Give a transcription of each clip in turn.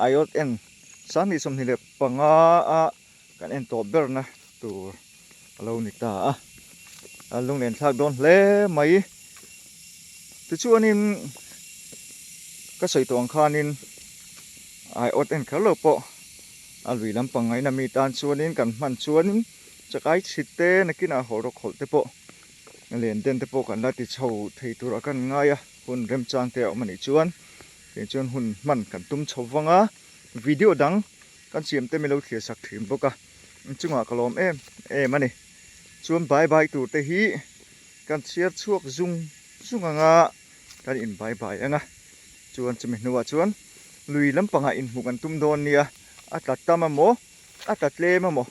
Aiawt en 2025 a kan en tawh berna tur a lo ni ta a, a lunglen thlak dawn hle mai. Tichuanin ka sawi tawh ang khanin aiawt en kher lo pawh a lui lampang ngaina mi tan chuanin kan hman chuanin chakai chhit te nakinah haw rawk hawlh te pawh len den te pawh kan la ti chho thei tur a kan ngai a, hun remchang te a awm a nih chuan tiang chuan hun hman kan tum chho vang a, video dang kan siam te min lo thlir sak thin bawk a, inchungah ka lawm em em a ni. Chuan bye bye tur te hi kan chhiar chhuak zung zung ang a, kan in bye bye ang a, chuan chumi hnuah chuan lui lampangah inhmuh kan tum dawn nia, a tla tam emaw a tla tlem emaw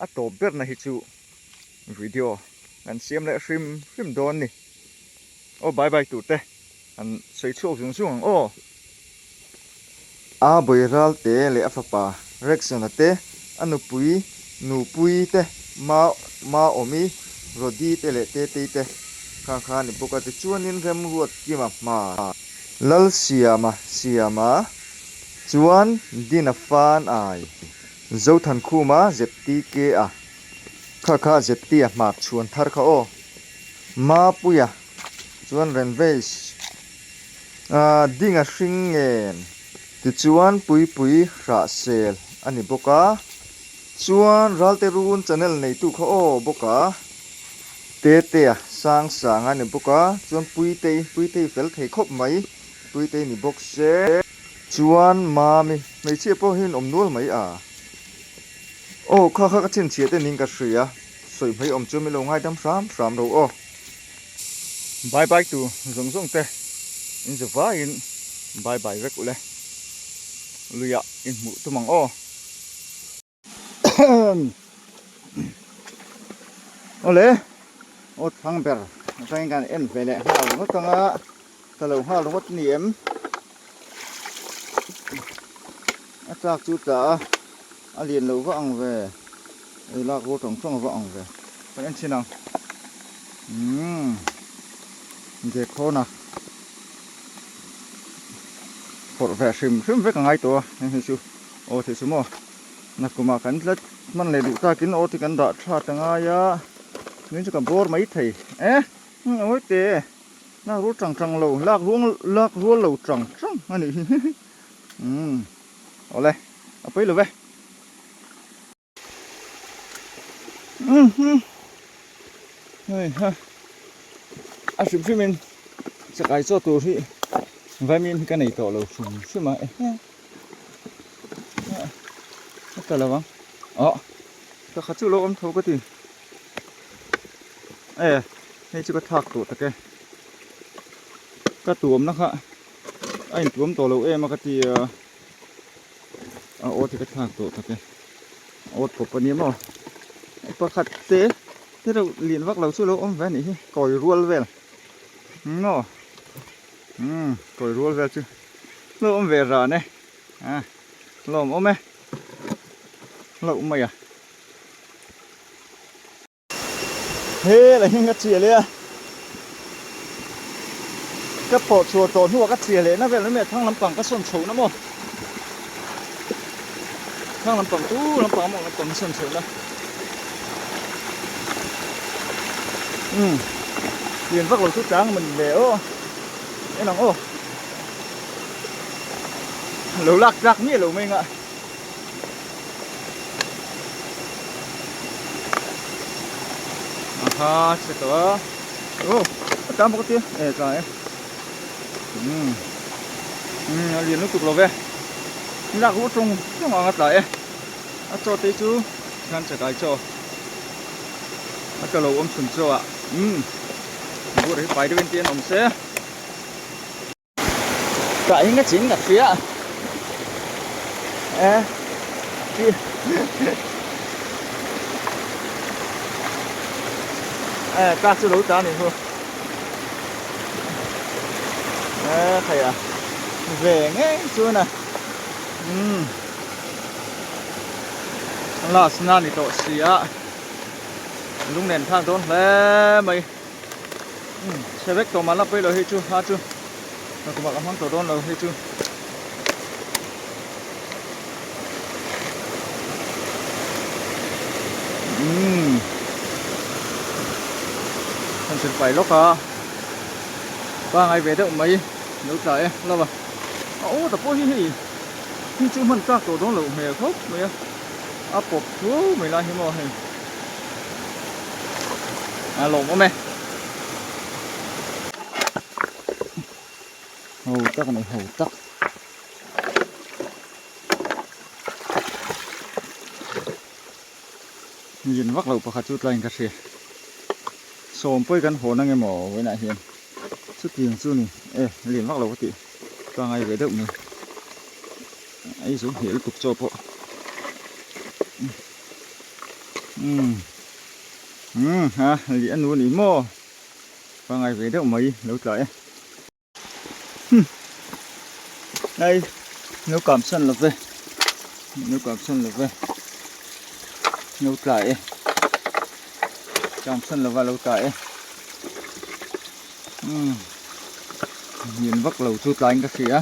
a tawp berna hi chu video kan siam leh hrim hrim dawn ni. Aw bye bye tur te an sawi chhuak zung zung ang aw. A Boiral te leh a fapa Rexona te, a nupui Nupui te, Ma Maawmi, Rody te leh Tetei te kha kha a ni bawk a. Tichuanin Remruatkima hma Lalsiama Siama chuan Dina Fan ai Zothankhuma ZTK a kha kha ZT a hmar chhuan thar kha aw. Mapuia chuan Renveis a ding a hring ngen tichuan Puipui hrah sel a ni bawk a, chuan Ralte Run channel neitu kha aw bawk a, Tetea sang sang a ni bawk a, chuan Puitei, Puitei fel thei khawp mai, Puitei ni bawk se, chuan Mami hmeichhia pawh hi an awm nual mai a, aw kha kha ka chhinchhiah te niin ka hria. Sawi hmei awm chu min lo ngaidam hram hram ro aw. Bye bye tu zawng zawng te in zu vaiin bye bye vek ule. Luiah in hmuh tum ang aw. Awle aw thlang ber atangin kan en ve leh nghal ringawt ang a, ta lo nghal ringawt ni em? A chak chu tla a. A lian lo va ang ve. Ei lak rual tawng tawng a va ang ve. Kan en chhin ang. Umm. Dek khawn a. Phawrh ve hrim hrim vek a ngai tawh a. Heng hi chu aw thei chu maw. Nakum ah kan tlat hman leh duh takin aw ti kan dah tha ta ngai a. Min chu ka bawr mai thei. Eh. Awi te. Lak rual tang tang lo. Lak ruang lak rual lo tang tang a nih hi. Umm. Awle. A pawi lo ve. Hei ha. A hrim hrim in chakai chaw tur hi vaimin hi ka nei tawh lo hrim hrim a ehe. A tla lo ang. Aw ka kha chu lo awm tho ka ti. E hei chu ka thlak tawh tak e. Ka tuamna kha a intuam tawh lo em a ka ti a. A awt hi ka thlak tawh tak e awt kawp a ni maw pakhat te te reuh lian vak lo chu lo awm ve a nih hi kawi rual vel maw umm kawi rual vel chu lo awm ve ran e a lawm awm e hlauh mai a. Hel a hing a chiah leh a, ka pawh chhuah tawh hnuah ka chiah leh na vel mai mai a thang lampang ka sawn chhoh na maw thang lampang chu lampang maw lampang ka sawn chhoh na umm lian vak lo chu tlang man le aw en ang aw lo lak tlak miah lo mai ngah. Aha chhe tawh a oh a tlang bawk a tia e tlang e umm umm a lian lutuk lo ve lak ruh ṭawng ṭawng ang a tla e a chaw te chu tikhan chakai chaw a tla lo awm chhun chaw ah umm bur hi fai deuhin te an awm se. Tah hi nga chin ka hria e e tlak chu lo ta ni hu e khai a ve ngei chuan a umm last na ni tawh si a lunglen thlak dawn hle mai. Umm chhe vek tawh mahla pawi lo hei chu ha chu ka kumah ka hmang tawh dawn lo hei chu. Kan zir pai lawk a, pangai ve deuh mai lo tla e lo a, a aw ta pawh hi hei hi chu hman tlak tawh dawn loh hmel khawp mai a, a pawp thuau mai lai hi maw hei a lawmawm e. Ho tak a ni ho tak. Zin vak loh pakhat chu tlaiin ka hria. Sawm pawi kan hawn ange maw vawiinah hian chutiang chu ni e lian vak lo ka tih pangai ve deuh mai. Ei zo hneh lutuk chaw pawh. Umm umm ha lih a nu a ni maw pangai ve deuh mai lo tla e. Hei no kam san lo ve no kam san lo ve no tla e kam san lova lo tla e umm lian vak lo chu tlaiin ka hria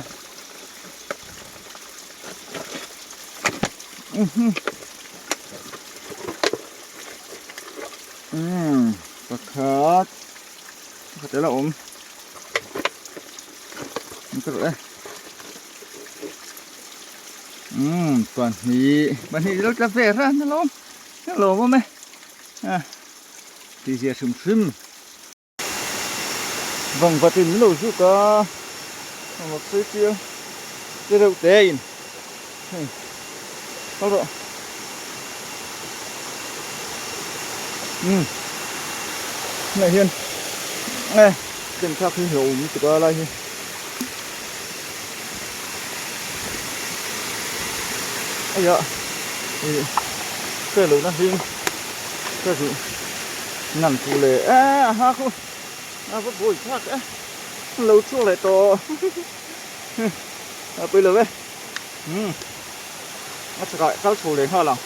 umm pakhat pakhat ela awm. Umm pahnih pahnih lo tla ve ran alawm a lawm awm e a tih zia hrim hrim vang vatin min lo zuk a vang sawi chiang te reuh te in hei kal rawh umm tunah hian e. Ken thlak hi hlauhawm lutuk a lai hi. Aia ih hre loh na hling ka zuh ngan thu leh e a ha khu a va buai thlak e lo chhuak leh tawh a pawi lo e umm a chhakah kal chho leh nghal ang.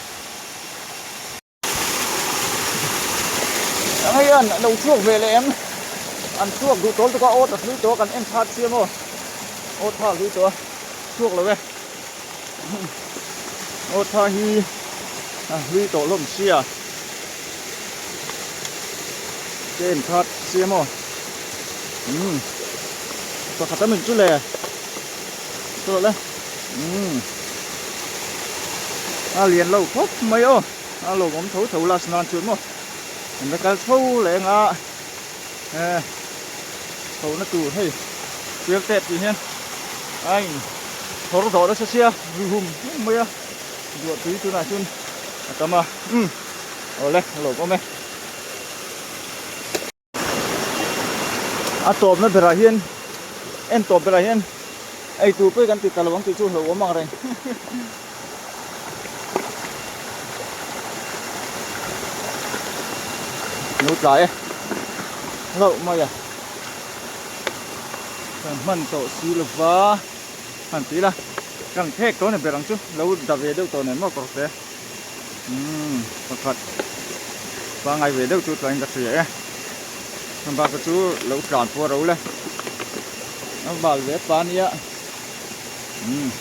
Hei an lo chhuak ve leh em an chhuak duh tawl tuk a aw ta hlui tawh a kan en that sia maw aw tha hlui tawh a chhuak lo e aw tha hi a hlui tawh hlawm sia ka en that sia maw umm pakhat a min chu le chawlh le umm a lian lo khawp mai aw. A lawmawm tho tho last nan chuan maw an la kal tho leh anga eh chho na tur hei tual tep tih hian a in thawr zawh nasa sia ri hum hum mai a duah tui tunah chuan a tam a umm awle a lawmawm e. A tawpna berah hian en tawp berah hian eitur pawh hi kan ti ta lo ang tih chu hlauhawm ang reng. Lo tla e hlauh mai a kan hman tawh si lova han ti ila kan phek tawh a ni ber ang chu lo da ve deuh tawh nen maw kawr te. Umm pakhat pangai ve deuh chu tlaiin ka hria e heng bak te chu lo tlan pawh a ro le a bal ve pa nia umm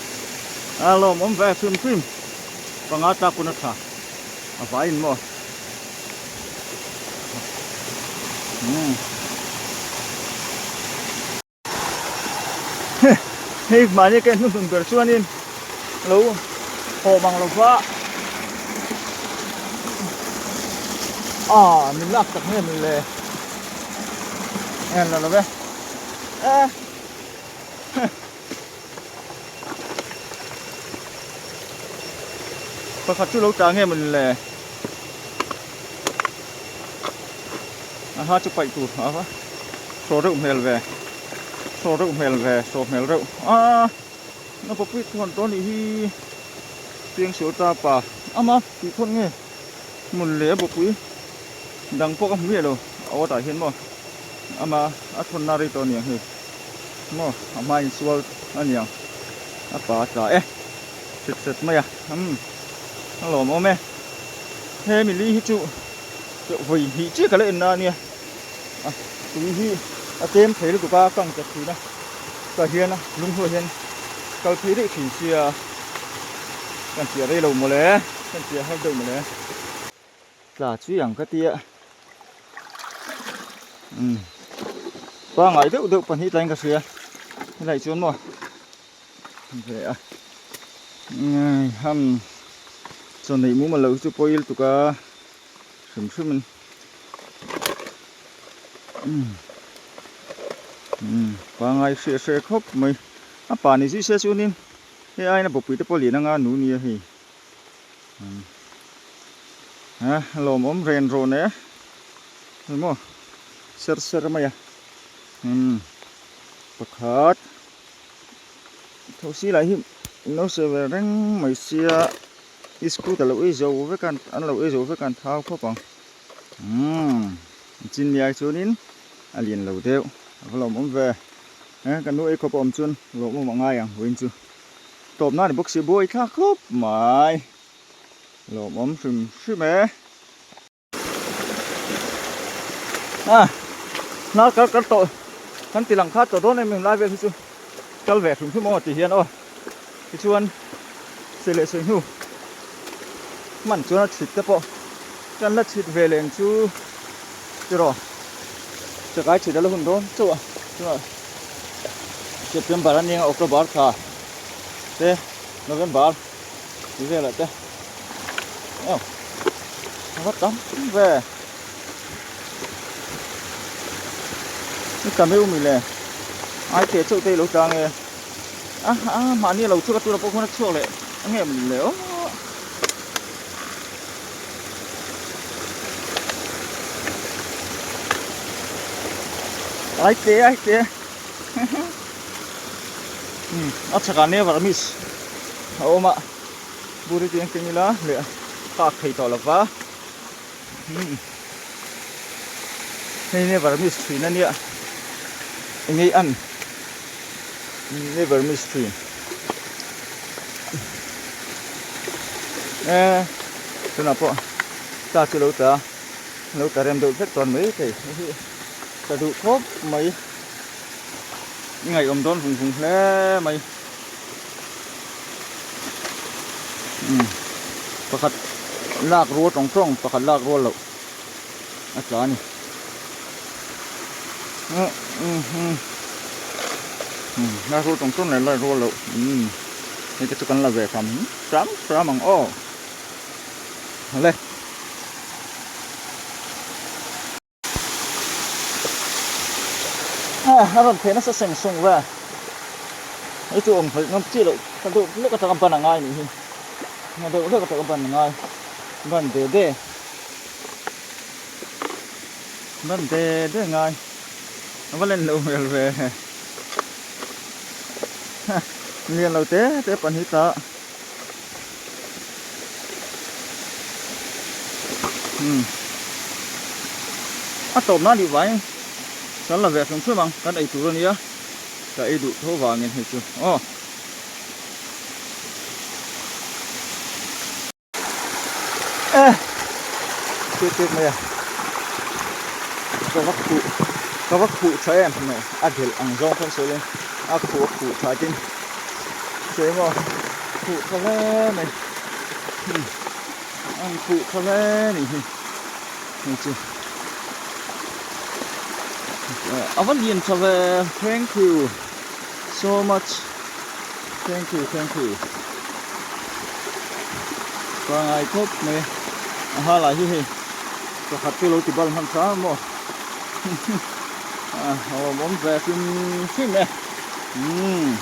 a lawmawm ve hrim hrim panga tlak pawn a tha a vaiin maw umm. Hei mahni ka hnuhnun ber chuanin lo haw mang lo va ah min lak tak nge min le en la lo ve eh pakhat chu lo tla nge min le Aha chu paih tur a va saw reuh hmel ve saw reuh hmel ve saw hmel reuh a na papui thawn tawh anih hi piang sual ta pa ama tih thawn nge hmun leh a bawpui dang pawh ka hmu miah lo a awt ah hian maw ama a thawn na rei tawh aniang hei maw a hma insual aniang a pa a tla e hret hret mai a umm a lawmawm e he mili hi chu. Vawi hnih chiah ka la en na ania a tui hi a tlem thei lutuk a kang chat thin a tah hian lung hnuaiah hian kal phei daih thin sia kan chiah rei lo mawle kan chiah har deuh mawle tla chui ang ka tia. Umm pangai deuh deuh pahnih tlaiin ka hria helai chuan maw ve a ham chaw neih mumal loh hi chu pawi lutuk a hrim hrim in umm umm pangai hriat hre khawp mai a pa ni zui se chuanin hei aiin a bawpui te pawh lian anga nu nia hei. A lawmawm ren rawn e emaw ser ser mai a umm pakhat thosi lah hi an lo sawi ve reng mai sia scooter lo ei zo vek a an lo ei zo vek a an thau khawp ang umm chin mi ai chuanin a lian lo deuh a va lawmawm ve e kan nu ei khawp a awm chuan lawmawm a ngai ang vawiin chu. Tawp nan i bawk si buai thlak khawp mai. Lawmawm hrim hrim e. A hnar kal kal tawh kan ti lang kha tawh dawn em em lai vel hi chu kal ve hrim hrim aw ti hian aw. Tichuan se leh sawi hnu hman chuan a chhit te pawh kan la chhit ve leng chu tiraw chakai chhit a la hun dawn chauh a chutah September a nia October thla te November ti velah te aw a va tam ve i tam eu mi le ai te chauh te i lo tlang e a a mahni a lo chhuak a tura pawh khawn a chhuak leh a nge maw le aw. Ai te ai te um a chhakah never miss a awm a bur hi tiang keng ila leh kak thei tawh lova um hei never miss thin a nia eng ei an never miss thin e tunah pawh ta chu lo tla lo tla rem deuh vek chuan mai thei hei hi ka duh khawp mai i ngaihawm dawn vung vung hle mai umm pakhat lak rual tawng tawng pakhat lak rual loh a tla a ni umm lak rual tawng tawng leh lak rual loh umm hei te chu kan la ve hram hram hram ang aw le. A rawn theh nasa seng sung ve hei chu awm hawih ngam chiah loh ka deuh hlek atanga ban a ngai nih hi a deuh hlek atanga ban a ngai ban de de ban de de ngai a va len lo hmel ve lian lo te te pahnih tah. Umm a tawp nan ih vangin kan la ve hrim hrim ang kan ei tur ania ka ei duh tho vangin hei chu aw. E tit tit mai a ka va khuh ka va khuh tha em a delh ang zawng khan sawi in a khuh a khuh tha tin Che maw khuh tha hle mai hmm an khuh tha hle ni hi hei chu a va lian tha ve thank you so much thank you thank you pangai khawp mai a ha lah hi hei pakhat chu lo ti bal hman hram maw a awm awm ve hrim hrim e umm.